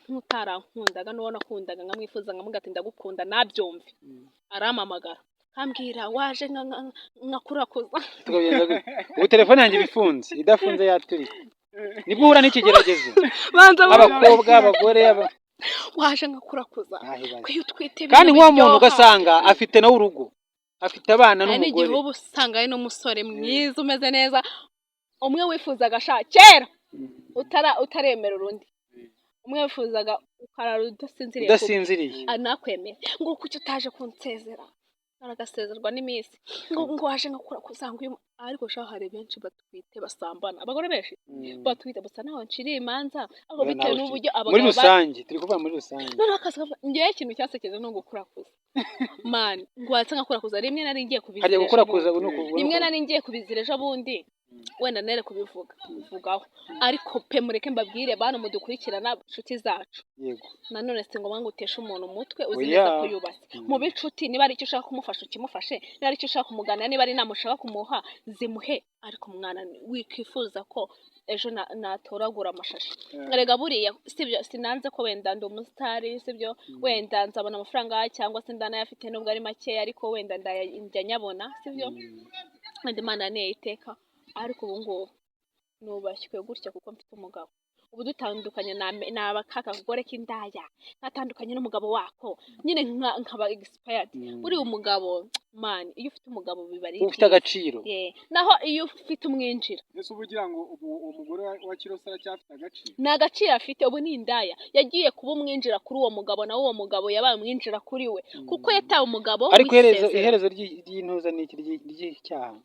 Nk'utarankundaga n'uwo nakundaga nkamwifuza nkamuga ati ndagukunda, nabyumve, arampamagara nkambwira waje nkakurakuza. Tukabigenza gute? Ubu telefone yanjye iba ifunze, idafunze yaturika. Nibwo uhura n'ikigeragezo. Banza. Abakobwa, abagore, aba Waje nkakurakuza Ntahibaze. ko iyo utwite Kandi ibintu nk'uwo muntu biryoha. ugasanga afite nawe urugo, afite abana Hari n'igihe n'umugore. uba usanga ari n'umusore mwiza umeze neza, umwe wifuzaga sha kera, utaremera urundi, umwe wifuzaga ukarara udasinziriye kubi. Udasinziriye. Anakwemera ngo kuki utaje kunsezera, aragasezerwa n'iminsi, ngo waje nkakurakuza ngo uyu, ariko sha hari benshi batwite basambana, abagore benshi batwite gusa. Ntawe nciriye imanza ahubwo Oya, bitewe nawe n'uburyo muri abagabo rusange, turi kuvuga muri rusange. Noneho akazi kavuga ngewe ikintu cyasekeje ni ugukurakuza, man, ngo watse nkakurakuza. Rimwe nari ngiye kubizira Hajya ejo gukurakuza bundi. ni ukuvuga Rimwe nari ngiye kubizira ejo bundi. Wenda nere kubivuga bivugaho, ariko pe mureke mbabwire bantu mudukurikirana, inshuti zacu, Yego. nanone si ngombwa ngo uteshe umuntu umutwe uzi Oya. neza ko yubatse. Mu b'inshuti, niba ari icyo ushaka kumufasha ukimufashe, niba ari icyo ushaka kumuganira, niba ari inama ushaka kumuha zimuhe, ariko mwana wikifuza ko ejo natoragura amashashi. Erega buriya sibyo, sinanze ko wenda ndi umusitari, sibyo, wenda nzabona amafaranga cyangwa se ndanayafite nubwo ari makeya, ariko wenda njya nyabona, sibyo, wenda Imana niyo iteka. Ariko ubu ngubu nubashywe gutya kuko mfite umugabo. Ubu dutandukanye naba ka kagore k'indaya natandukanye n'umugabo wako nyine, nkaba expired. Buriya umugabo, man, iyo ufite umugabo biba ari Uba ufite byiza. agaciro. Yeah. Naho iyo ufite umwinjira. Ese uba ugira ngo ubu uwo mugore wa Kiroso aracyafite agaciro? Nta gaciro afite. Ubu ni indaya, yagiye kuba umwinjira kuri uwo mugabo, nawe uwo mugabo yabaye umwinjira kuri we, kuko yataye umugabo Ariko iherezo w'isezerano. iherezo ry'intuza ni iki, ry'icyaha?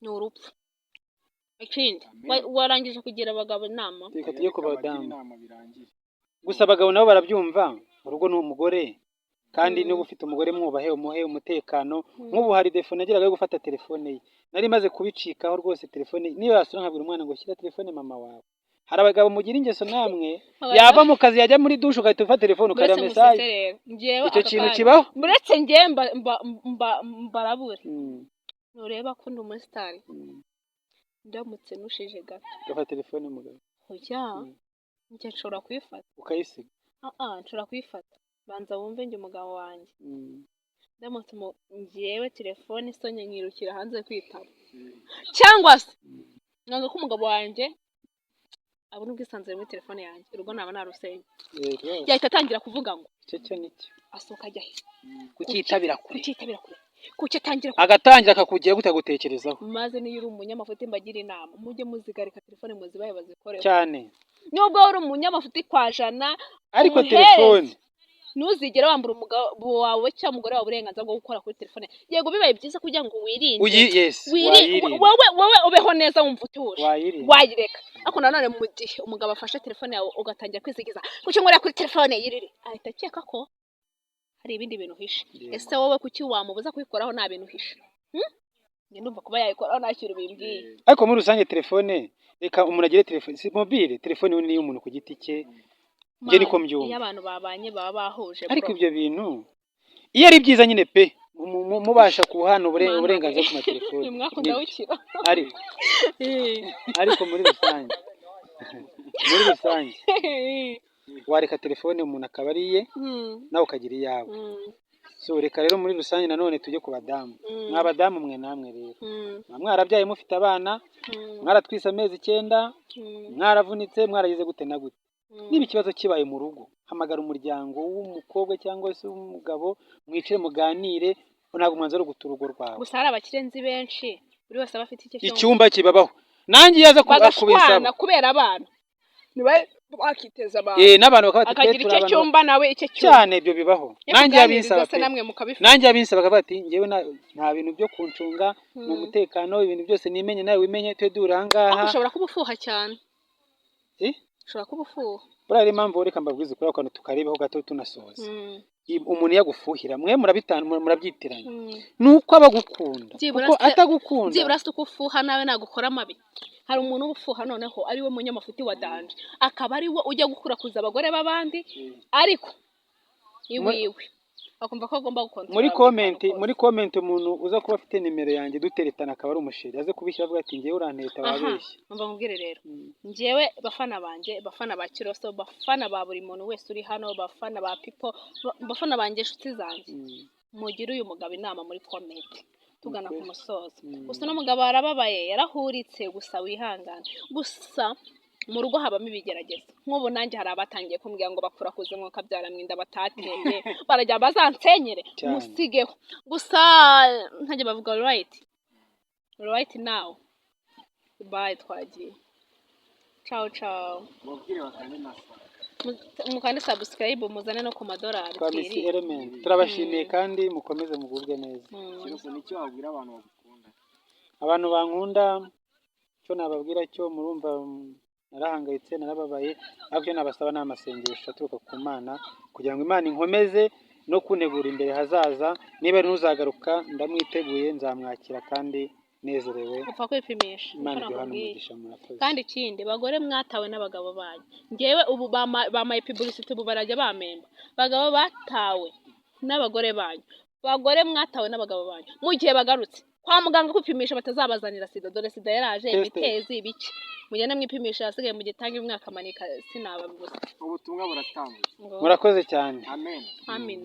Ni urupfu. Ikindi, Amen. warangije kugira abagabo inama? Reka tujye ku Reka bagire badamu. inama birangire. Gusa abagabo nabo barabyumva, urugo ni umugore kandi niba ufite umugore mwubahe, umuhe umutekano. Nk'ubu hari défaut nageraga yo gufata telefone ye, nari maze kubicikaho rwose. Telefone niyo yasura nkabwira umwana ngo shyira telefone mama wawe. Hari abagabo mugira ingeso namwe, yava mu kazi yajya muri douche ugahita ufata telefone ukareba Muretse message. musetse rero, njyewe Icyo aka kintu kanya- kibaho. Muretse njyewe mbarabure. Nureba ko ndi umusitari, ndamutse nushije gato, Ugafata telefone mugabo? Oya. Njye nshobora kuyifata. Ukayisiga? Ah ah, nshobora kuyifata. Banza wumve, njye umugabo wanjye, ndamutse njyewe telefone isonye nkirukira hanze kwitaba, cyangwa se nanga ko umugabo wanjye abona ubwisanzure muri telefone yanjye, urugo naba narusenye. Rwose. Yahita atangira kuvuga ngo Icyo cyo nicyo. asohoka ajya he? Kucyitabira kure. Kucyitabira kure, kuki atangira Agatangira akakugira gute, agutekerezaho. Maze niyo uri umunyamafuti, mbagira inama, mujye muzigarika telefone, muzibahe bazikoreho. Cyane. Nubwo uri umunyamafuti kwa jana, Ariko umuhereze. telefone Ntuzigere wambura umugabo wawe cyangwa umugore wawe uburenganzira bwo gukora kuri telefone. Yego, bibaye byiza kugira ngo wirinde, uyi yes wayirinda. Wowe ubeho neza wumva utuje, Wayirinda. wayireka. Ariko nanone mu gihe umugabo afashe telefone yawe ugatangira kwizigiza kuki nkorera kuri telefone yiriri, ahita akeka ko hari ibindi bintu uhishe. Ese wowe kuki wamubuza kuyikoraho nta bintu uhishe? Njye ndumva kuba yayikoraho nta kintu bimbwiye. Ariko muri rusange telefone, reka umuntu agire telefone, si mobile, telefone ni iy'umuntu ku giti cye. Njye niko Man, mbyumva. iyo abantu babanye baba bahuje, Ariko bro. ibyo bintu iyo ari byiza nyine pe, mubasha kuhana Mana uburenganzira we. ku matelefone. Uyu mwaka Nibyo. ndawukira. Ariko muri rusange wareka telefone umuntu akaba ari iye, nawe ukagira iyawe. So reka rero muri rusange nanone tujye ku badamu. Mwa badamu mwe namwe rero, mwa mwarabyaye mufite abana, mwaratwise amezi 9, mwaravunitse, mwaragize gute na gute. Niba ikibazo kibaye mu rugo, hamagara umuryango w'umukobwa cyangwa se w'umugabo, mwicare muganire. Ntabwo umwanzuro wo guta urugo rwawe. Gusa hari abakire nzi benshi, buri wese aba afite icyo cyumba. Icyumba kibabaho, nanjye iyo aza Bagashwana kubisaba. kubera abana, ntiba bakiteza abantu. N'abantu bakaba bati twe Akagira turi icyo abantu cyumba, nawe icyo cyumba. Cyane, ibyo bibaho. Iyo Nanjye kuganiriza yabinsaba se pe. namwe mukabifata. Nanjye yabinsaba akavuga ati njyewe nta bintu byo kuncunga ni umutekano, ibintu byose nimenye nawe wimenye, twe duhura aha ngaha. Ariko ushobora kuba ufuha cyane. Eh? Ushobora kuba ufuha. Buriya rero impamvu, reka mbabwize ukuri, ako kantu tukarebeho gato tunasoza. Umuntu yagufuhira, mwe murabyitiranya, ni uko aba agukunda, Byibura kuko se- atagukunda. Byibura se uko ufuha nawe nagukora amabi. Hari umuntu uba ufuha noneho ari we munyamafuti wa danger, akaba ari we ujya gukurakuza abagore b'abandi, ariko iwiwe akumva ko agomba gukontorora Muri buri comment, kantu kose. muri comment, umuntu uza kuba afite nimero yanjye duteretana akaba ari umusheri, aze kubishyira avuga ati ngewe uranteta, Aha, wabeshye. Umva nkubwire rero, njyewe bafana banjye, bafana ba Kiroso, bafana ba buri muntu wese uri hano, bafana ba Pipo, bafana banjye, inshuti zanjye, mugire uyu mugabo inama muri comment tugana ku Ukuri. musozo. Gusa uno mugabo arababaye, yarahuritse, gusa wihangane. Gusa mu rugo habamo ibigeragezo. Nk'ubu nanjye hari abatangiye kumbwira ngo bakurakuze ngo kabyara mwinda batateye, barajya bazansenyere. Cyane. Musigeho gusa, ntajya bavuga right now. Bye, twagiye, ciao ciao. Babwire bakande na sa Mukande subscribe, muzane no ku madolari. Twa Miss Twirinde. Element turabashimiye kandi mukomeze mugubwe neza. Kiroso, nicyo wabwira abantu bagukunda? Abantu bankunda, icyo nababwira cyo murumva, narahangayitse, narababaye, ariko icyo nabasaba ni amasengesho aturuka ku Mana kugira ngo Imana inkomeze no kuntegura imbere hazaza. Niba ari n'uzagaruka ndamwiteguye, nzamwakira kandi Nezerewe. Upfa kwipimisha niko Imana iduhane nakubwiye. umugisha, murakoze. Kandi ikindi, bagore mwatawe n'abagabo banyu, ngewe ubu bamaye publicity, ubu barajya bamemba. Bagabo batawe n'abagore banyu, bagore mwatawe n'abagabo banyu, mu gihe bagarutse kwa muganga kwipimisha batazabazanira sida. Dore sida yaraje. Test. Imitezi ibiki, mugende mwipimisha, ahasigaye mu gitange umwaka manika sinababibuza. Ubutumwa buratangwa. Ngo Murakoze cyane. Amen. Amen.